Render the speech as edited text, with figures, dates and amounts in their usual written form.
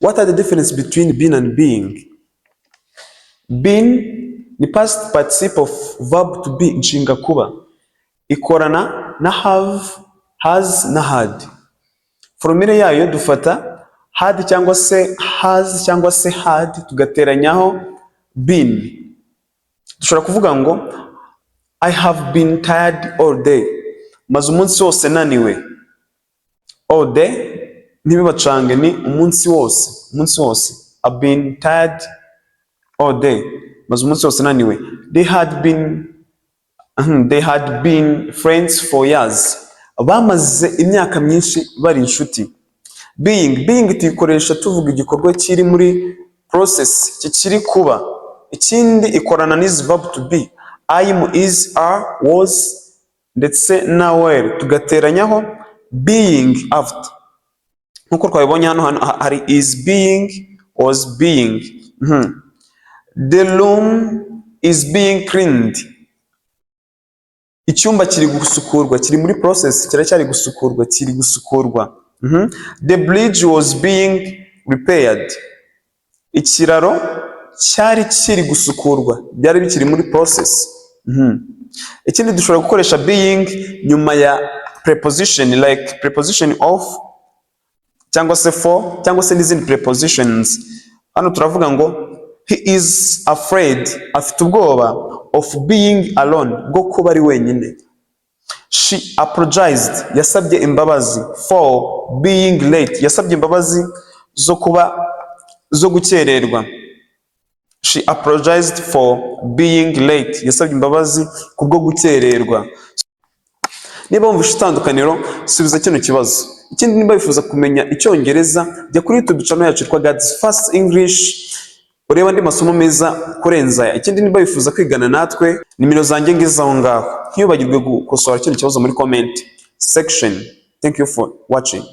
What are the difference between been and being? Been ni past participle of verb to be, inshinga kuba. Ikorana na have, has na had. Formule yayo, dufata had cyangwa se has cyangwa se had, tugateranyaho been. Dushobora kuvuga ngo "I have been tired all day", maze umunsi wose naniwe. All day, ntibibacange, ni umunsi wose, umunsi wose. I've been tired all day, maze umunsi wose naniwe. They had been friends for years, bamaze imyaka myinshi bari inshuti. Being, being tuyikoresha tuvuga igikorwa kiri muri process, kikiri kuba. Ikindi, ikorana n'izi verb to be: am, is, are, was ndetse na were, tugateranyaho being after, nkuko twabibonye hano. Hano hari is being, was being. The room is being cleaned, icyumba kiri gusukurwa, kiri muri process, kiracyari gusukurwa, kiri gusukurwa. The bridge was being repaired, ikiraro cyari kiri gusukurwa, byari bikiri muri process. Ikindi, dushobora gukoresha being nyuma ya preposition, like preposition of cyangwa se for cyangwa se n'izindi prepositions. Hano turavuga ngo "He is afraid", afite ubwoba, of being alone, bwo kuba ari wenyine. She apologized, yasabye imbabazi, for being late, yasabye imbabazi zo kuba, zo gukererwa. She apologized for being late, yasabye imbabazi kubwo gukererwa. Niba wumva itandukaniro, subiza kino kibazo. Ikindi, niba wifuza kumenya Icyongereza, jya kuri YouTube channel yacu yitwa God's First English, urebe andi masomo meza kurenza aya. Ikindi, niba wifuza kwigana natwe, nimero zanjye ngizi aho ngaho. Ntiwibagirwe gukosora kino kibazo muri comment section. Thank you for watching.